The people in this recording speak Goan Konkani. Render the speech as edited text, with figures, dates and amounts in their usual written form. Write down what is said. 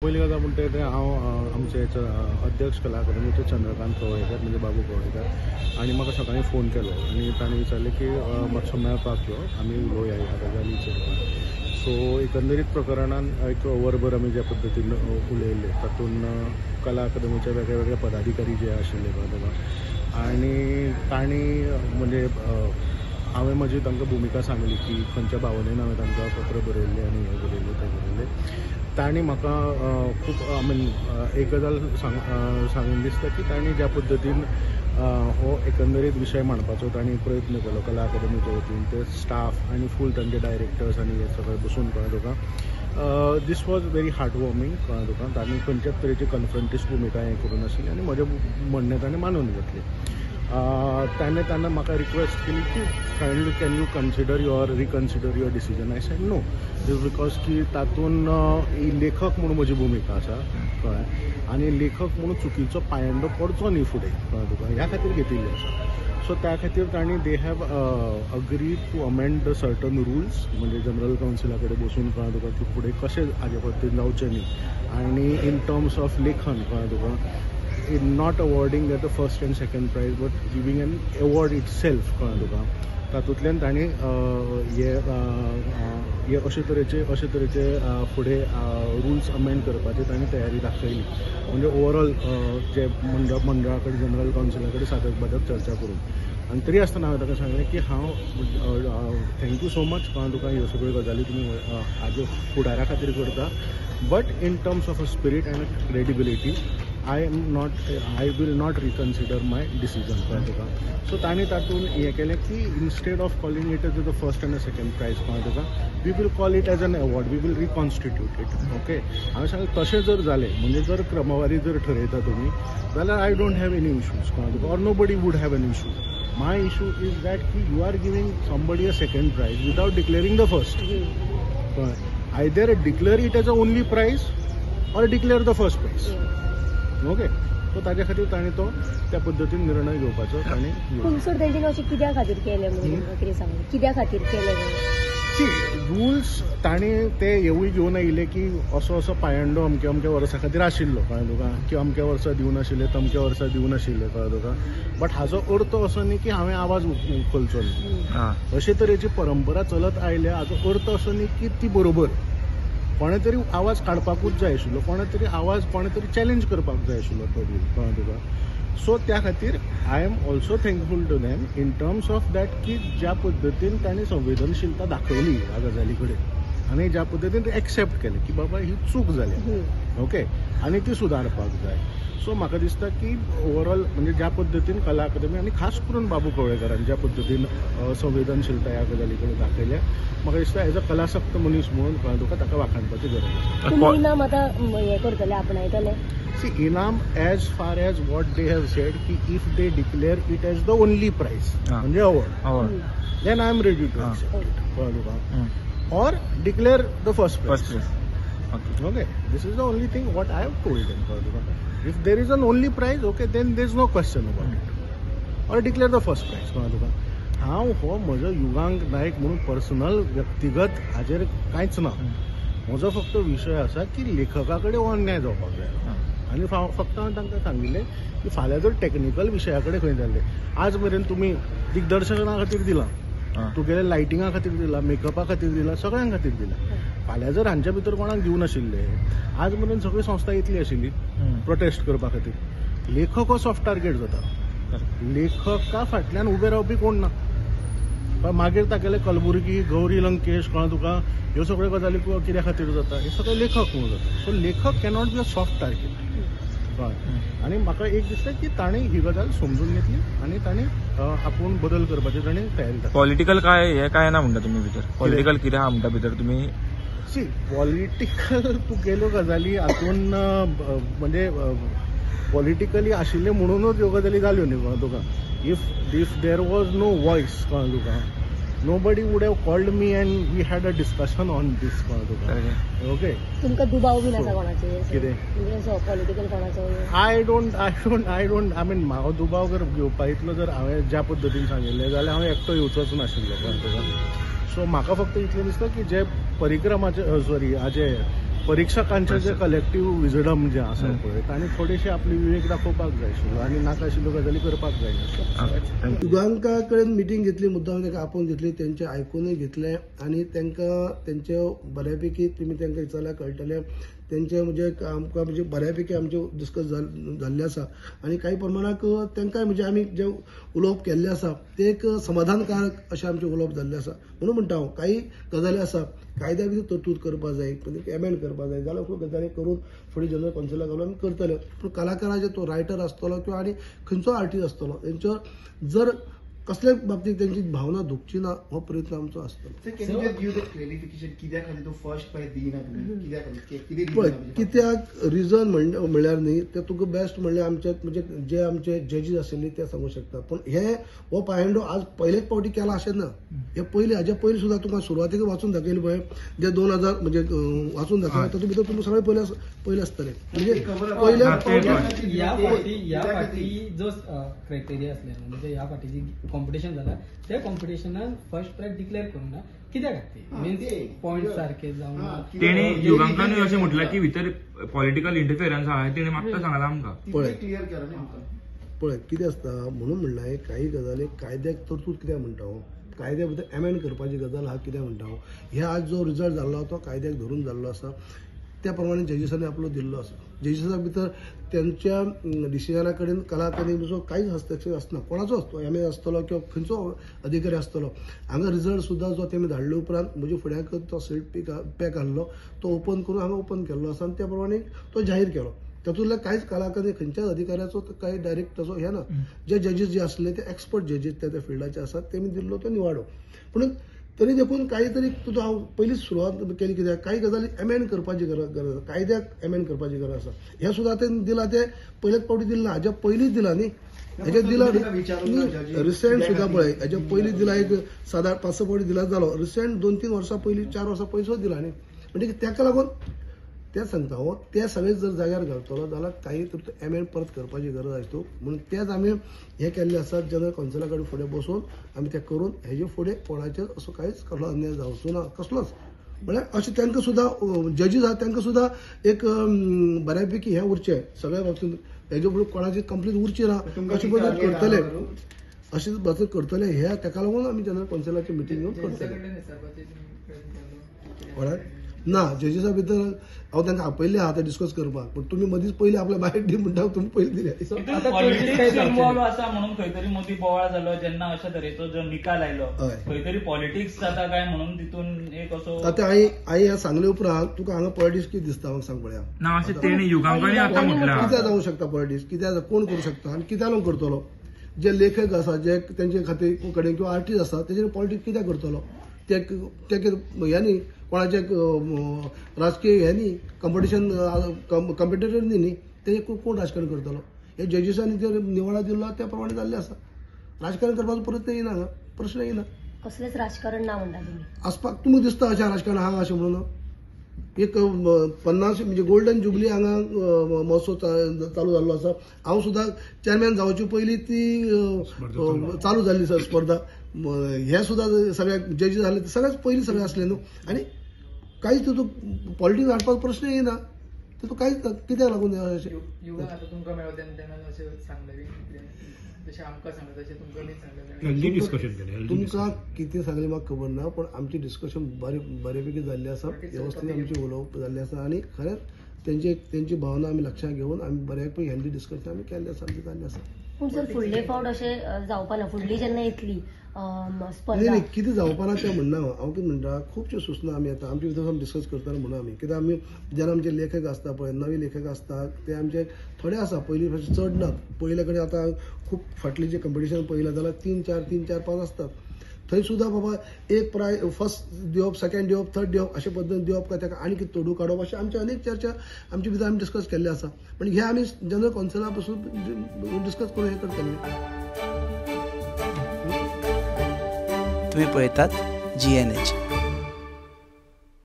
पयली गजाल म्हणटा तें हांव आमचे अध्यक्ष कला अकादमीचे चंद्रकांत कवळेकर म्हणजे बाबू कवळेकर आनी म्हाका सकाळीं फोन केलो आनी ताणें विचारलें की मातसो मेळपाक यो, आमी उलोवया ह्या गजालीचेर. सो एकंदरीत प्रकरणान एक वरभर आमी ज्या पद्दतीन उलयल्ले तातूंत कला अकादमीचे वेगळे वेगळे पदाधिकारी जे आशिल्ले तुका आनी तांणी म्हणजे हांवें म्हजी तांकां भुमिका सांगली की खंयच्या भावनेन हांवें तांकां पत्र बरयल्लें आनी हें बरयल्लें तें बरयल्लें. तांणी म्हाका खूब I mean एक गजाल सांगून दिसता की तांणी ज्या पद्दतीन हो एकंदरीत विशय मांडपाचो तांणी प्रयत्न केलो कला अकादमीच्या वतीन, ते स्टाफ आनी फूल तांचे डायरेक्टर्स आनी हे सगळे बसून कळ्ळें तुका, this was very heart warming कळ्ळें तुका. तांणी खंयच्याच तरेची कन्फ्रंटिस्ट भुमिका हें करूं नाशिल्ली आनी म्हजें म्हणणें ताणें मानून घेतलें. ताणें तेन्ना म्हाका रिक्वेस्ट केली की kindly can you consider your reconsider your decision. I said no, just because की तातूंत लेखक म्हणून म्हजी भुमिका आसा कळ्ळें आनी लेखक म्हणून चुकीचो पायंडो पडचो न्ही फुडें कळ्ळें तुका, ह्या खातीर घेतिल्लें आसा. सो त्या खातीर तांणी they have agreed to amend the certain rules, म्हणजे जनरल कावन्सिला कडेन बसून कळ्ळें तुका की फुडें कशें हाजे पद्दतीन जावचें न्ही आनी इन टर्म्स ऑफ लेखन कळ्ळें तुका, in not awarding that the first and second prize but giving an award itself कळ्ळें तुका. तातूंतल्यान तांणी हे अशे तरेचे फुडें रुल्स अमेंड करपाची तांणी तयारी दाखयली. म्हणजे ओवरऑल जे मंडळा कडेन जनरल कावन्सिला कडेन साधक बाधक चर्चा करून आनी तरी आसतना हांवें ताका सांगलें की हांव thank you so much कळ्ळें तुका, ह्यो सगळ्यो गजाली तुमी हाजे फुडारा खातीर करता, but in terms of a spirit and credibility I will not reconsider my decision कळ्ळें तुका. सो तांणी तातूंत हें केलें की instead of calling it as the first and second prize कळ्ळें तुका, we will call it as an award, we will reconstitute it. Okay, हांवें सांगलें तशें जर जालें म्हणजे जर क्रमवारी जर ठरयता तुमी जाल्यार I don't have any issues कळ्ळें तुका, or nobody would have an issue. My issue is that की you are giving somebody a second prize without declaring the first. Either declare it as a only prize or declare the first prize. Okay, so ताज्या खातीर ताणें तो त्या पद्दतीन निर्णय घेवपाचो ताणें. पूण सर तेंच्यांनी अशें कित्या खातीर केलें म्हणून कितें सांगलें, कित्या खातीर केलें? सी रुल्स ताणें ते हेवूय घेवन आयिल्ले की असो असो पायंडो अमक्या अमक्या वर्सा खातीर आशिल्लो कळ्ळें तुका, की अमक्या वर्सा दिवनाशिल्ले तमक्या वर्सा दिवनाशिल्ले कळ्ळें तुका, बट हाजो अर्थ असो न्ही की हांवें आवाज उखलचो न्ही. अशे तरेची परंपरा चलत आयल्या, हाजो अर्थ असो न्ही की ती बरोबर. कोणें तरी आवाज काडपाकूच जाय आशिल्लो, कोणें तरी आवाज कोणें तरी चॅलेंज करपाक जाय आशिल्लो तो रूल कळ्ळें तुका. सो त्या खातीर I am also thankful to them in terms of that की ज्या पद्दतीन तांणी संवेदनशीलता दाखयली ह्या गजाली कडेन आनी ज्या पद्दतीन ते एक्सेप्ट केलें की बाबा ही चूक जाल्या, ओके, आनी ती सुदारपाक जाय. सो म्हाका दिसता की ओवरऑल म्हणजे ज्या पद्दतीन कला अकादमी आनी खास करून बाबू कवळेकरान ज्या पद्दतीन संवेदनशीलता ह्या गजाली कडेन दाखयल्या, म्हाका दिसता एज अ कलासक्त मनीस म्हणून कळ्ळें तुका ताका वाखाणपाची गरज आसा. तुमी इनाम आतां हें करतले, आपणायतले? See, इनाम as far as what they have said की if they declare it as the only prize म्हणजे award, then I am ready to accept it कळ्ळें तुका, or declare the first prize. Okay, this is the only thing what I have told them. If there is an only prize, okay, then there is no question about it. Or declare the first prize. हांव हो म्हजो युगांक नायक म्हणून पर्सनल व्यक्तिगत हाजेर कांयच ना. म्हजो फक्त विशय आसा की लेखका कडेन हो अन्याय जावपाक जाय आनी फक्त हांवें तांकां सांगिल्लें की फाल्यां जर टॅक्निकल विशया कडेन खंय जाल्लें, आज मेरेन तुमी दिग्दर्शना खातीर दिलां, तुगेले लायटिंगा खातीर दिला, मेकअपा खातीर दिला, सगळ्यां खातीर दिला, फाल्यां जर हांच्या भितर कोणाक दिवनाशिल्ले आज मेरेन सगळी संस्था येतली आशिल्ली प्रोटेस्ट करपा खातीर. लेखक हो सॉफ्ट टार्गेट जाता, लेखका फाटल्यान उबे रावपी कोण ना. मागीर तागेले कलबुर्गी, गौरी लंकेश कळ्ळें तुका, ह्यो सगळ्यो गजाली कित्या खातीर जाता, हे सगळे लेखक म्हणून जाता. सो लेखक cannot be a soft target कळ्ळें. आनी म्हाका एक दिसता की ताणें ही गजाल समजून घेतली आनी ताणें आपूण बदल करपाची ताणें तयारी दाखयली. पॉलिटिकल काय हें काय ना म्हणटा तुमी भितर, पॉलिटिकल कितें आहा म्हणटा भितर तुमी? सी पॉलिटिकल तुगेल्यो गजाली हातून म्हणजे पॉलिटिकली आशिल्ले म्हणूनच ह्यो गजाली जाल्यो न्ही कळ्ळें तुका. If there was no voice कळ्ळें तुका, nobody would have called me and we had a discussion on this कळ्ळें तुका. ओके, तुमकां दुबाव बीन आसा कोणाचेर? कितें पॉलिटिकल कोणाचो? I don't I mean म्हाका दुबाव जर घेवपा इतलो जर हांवें ज्या पद्दतीन सांगिल्लें जाल्यार हांव एकटो येवचोच नाशिल्लो कळ्ळें तुका. सो म्हाका फक्त इतलें दिसता की जे परिक्रमाचे सॉरी हाजे परिक्षकांचे जे कलेक्टीव विजडम जें आसा पळय तांणी थोडेशे आपली विवेक दाखोवपाक जाय आशिल्लो आनी नाका आशिल्ल्यो गजाली करपाक जायना. युगांका कडेन मिटींग घेतली, मुद्दाम तांकां आपोवन घेतली, तेंचे आयकूनय घेतलें आनी तांकां तेंचे बऱ्यापैकी तुमी तांकां विचारल्यार कळटलें तेंचे म्हणजे आमकां म्हणजे बऱ्यापैकी आमचें डिस्कस जाल्लें आसा आनी काही प्रमाणाक तांकांय म्हणजे आमी जें उलोवप केल्लें आसा तें एक समाधानकारक अशें आमचें उलोवप जाल्लें आसा. म्हणून म्हणटा हांव काही गजाली आसा कायद्या भितर तरतूद करपाक जाय, एमेंड करपाक जाय जाल्यार खूब गजाली करून फुडें जनरल कावन्सिलाक घालून आमी करतले. पूण कलाकाराचे तो रायटर आसतलो किंवा आनी खंयचो आर्टिस्ट आसतलो तेंचो जर कसल्या बाबतीत तेंची भावना दुखची ना हो प्रयत्न आमचो आसतलो. पळय कित्याक रिजन म्हणल्यार न्ही तें तुका बेस्ट म्हणल्यार आमचे म्हणजे जे आमचे जजीस आशिल्ले ते सांगूंक शकता. पूण हे हो पायंडो आज पयलेच फावटी केला अशें ना, हे पयलीं हाजे पयलीं सुद्दां तुका सुरवातीक वाचून दाखयलें पळय जे 2000 म्हणजे वाचून दाखयलें तातूंत भितर तुमकां सगळें पयलें आसतलें. म्हणजे पयल्या फावटी ह्या फावटी जो क्रायटेरिया आसले म्हणजे ह्या फावटी जी कॉम्पिटिशन जाला त्या कॉम्पिटिशनान फर्स्ट प्रायज डिक्लेअर करूंक ना कित्याक खातीर मिन्स पॉयंट सारके जावन तेणे युगांकानूय अशें म्हटलां की भितर पॉलिटिकल इंटरफियरन्स आहा, तेणे म्हाका सांगलां आमकां. पळय पळय कितें आसता म्हणून म्हणलां काही गजाली कायद्याक तरतूद कित्याक म्हणटा हांव, कायद्या भितर एमेंड करपाची गजाल आहा कित्याक म्हणटा हांव. हे आज जो रिजल्ट जाल्लो तो कायद्याक धरून जाल्लो आसा, त्या प्रमाणे जजीसांनी आपलो दिल्लो आसा. जजीसां भितर तेंच्या डिसिजना कडेन कला अकादमीचो कांयच हस्तक्षेप आसना, कोणाचो आसतो एम ए आसतलो किंवा खंयचो अधिकारी आसतलो. हांगा रिजल्ट सुद्दां जो तेमी धाडले उपरांत म्हज्या फुड्याक तो सीट पॅक आहलो तो ओपन करून हांगा ओपन केल्लो आसा आनी त्या प्रमाणे तो जाहीर केलो. तातूंतल्या कांयच कला अकादमी खंयच्याच अधिकाऱ्याचो कांय डायरेक्ट ताचो हें ना. जे जजीस जे आसले ते एक्सपर्ट जजीस त्या त्या फिल्डाचे आसात तेमी दिल्लो तो निवाडो. पूण तरी देखून काही तरी तुजो हांव पयलींच सुरवात केली कित्याक काही गजाली एमेंड करपाची गरज आसा, कायद्याक एमेंड करपाची गरज आसा. हें सुद्दां तें दिलां तें पयलेच फावटी दिलें ना, हाज्या पयलींच दिलां न्ही, हेजें दिलां रिसेंट सुद्दां पळय हेज्या पयलीं दिला एक 7-8 5-6 फावटी दिला जालो रिसेंट 2-3 वर्सां पयलीं 4 वर्सां पयलीं सुद्दां दिला न्ही. म्हणजे ताका लागून तें सांगता हो ते सगळे जर जाग्यार घालतलो जाल्यार काही तर एमेंड परत करपाची गरज आसता. म्हणून तेच आमी हें केल्लें आसा जनरल कावन्सिला कडेन फुडें बसून आमी तें करून हेजे फुडें कोणाचेर असो कांयच कसलो अन्याय जावचो ना कसलोच. म्हळ्यार अशें तांकां सुद्दां जजीस आसा तांकां सुद्दां एक बऱ्यापैकी हें उरचें सगळ्या बाबतींत हेजे फुडें कोणाची कंप्लेन उरची ना अशें पद्दत करतले, अशें पद्दत करतले. हे ताका लागून आमी जनरल कावन्सिलाची मिटींग घेवन करतले. कोणाक ना जजीसा भितर हांव तांकां आपयल्लें आहा तें डिस्कस करपाक, पूण तुमी मदींच पयलीं आपल्या बायट दी म्हणटा तुमी पयलीं दिले. पॉलिटिक्स इन्वॉल्व आसा म्हणून खंय तरी मदीं बोवाळ जालो जेन्ना अशा तरेचो जो निकाल आयलो खंय तरी पॉलिटिक्स जाता काय म्हणून तितून एक असो. आतां हांवें हें सांगले उपरांत तुका हांगा पॉलिटिक्स कितें दिसता म्हाका सांग पळया. ना अशें तेणी युगांकांनी आतां म्हटलां कित्याक जावंक शकता पॉलिटिक्स, कित्याक कोण करूं शकता आनी कित्याक लागून करतलो. जे लेखक आसा जे तेंचे खातीर कडेन किंवा आर्टिस्ट आसा तेजेर पॉलिटिक्स कित्याक करतलो. ते हें न्ही कोणाचे राजकीय हें न्ही कंपिटिशन कंपिटेटर न्ही तेजें कोण राजकारण करतलो. हे जजीसांनी जे निवाडो दिल्लो त्या प्रमाणे जाल्लें आसा. राजकारण करपाचो प्रयत्न येना, प्रश्न येना. कसलेंच राजकारण ना म्हणटा तुमी आसपाक तुमकां दिसता अशें राजकारण आहा अशें म्हणून. एक 50 म्हणजे गोल्डन जुबली हांगा महोत्सव चालू जाल्लो आसा. हांव सुद्दां चेअरमॅन जावचे पयलीं ती चालू जाल्ली स्पर्धा. हे सुद्दां सगळे जजीस जाले सगळ्याच पयलीं सगळें आसलें न्हू. आनी कांयच तितून पॉलिटिक्स हाडपाचो प्रश्न येना तितून कांयच कित्याक लागून अशें. तुमकां मेळ्ळो तेन्ना अशें सांगलें बी जशें आमकां सांगलें तशें तुमकां बी सांगलें. तुमकां कितें सांगलें म्हाका खबर ना, पूण आमचें डिस्कशन बरे पैकी जाल्लें आसा, वेवस्थीत आमचें उलोवप जाल्लें आसा आनी खरेंच तेंची भावना आमी लक्षांत घेवन आमी बऱ्यापैकी हेल्दी डिस्कशन आमी केल्लें आसा, आमचें जाल्लें आसा. पूण सर फुडले फावट अशें जावपा ना, फुडली जेन्ना येतली न्ही न्ही कितें जावपा ना तें म्हणना हांव. कितें म्हणटा खुबश्यो सुचना आमी येता आमचे भितर आमी डिस्कस करतना म्हणून आमी कित्याक आमी जेन्ना आमचे लेखक आसता पळय नवे लेखक आसता ते आमचे थोडे आसा पयलीं भाशेन चड नात. पयले कडेन आतां खूब फाटलीं जे कंपिटिशन पळयलें जाल्यार 3, 4, 3, 4, 5 आसतात. थंय सुद्दां बाबा एक प्रायज फर्स्ट दिवप, सेकंड दिवप, थर्ड दिवप अशे पद्दतीन दिवप काय ताका आनी कितें तोडू काडप अशें आमचे अनेक चर्चा आमचे भितर आमी डिस्कस केल्ले आसा. पण हे आमी जनरल कावन्सिला पसून डिस्कस करून हें करतले. तुम्ही पळयतात GNH.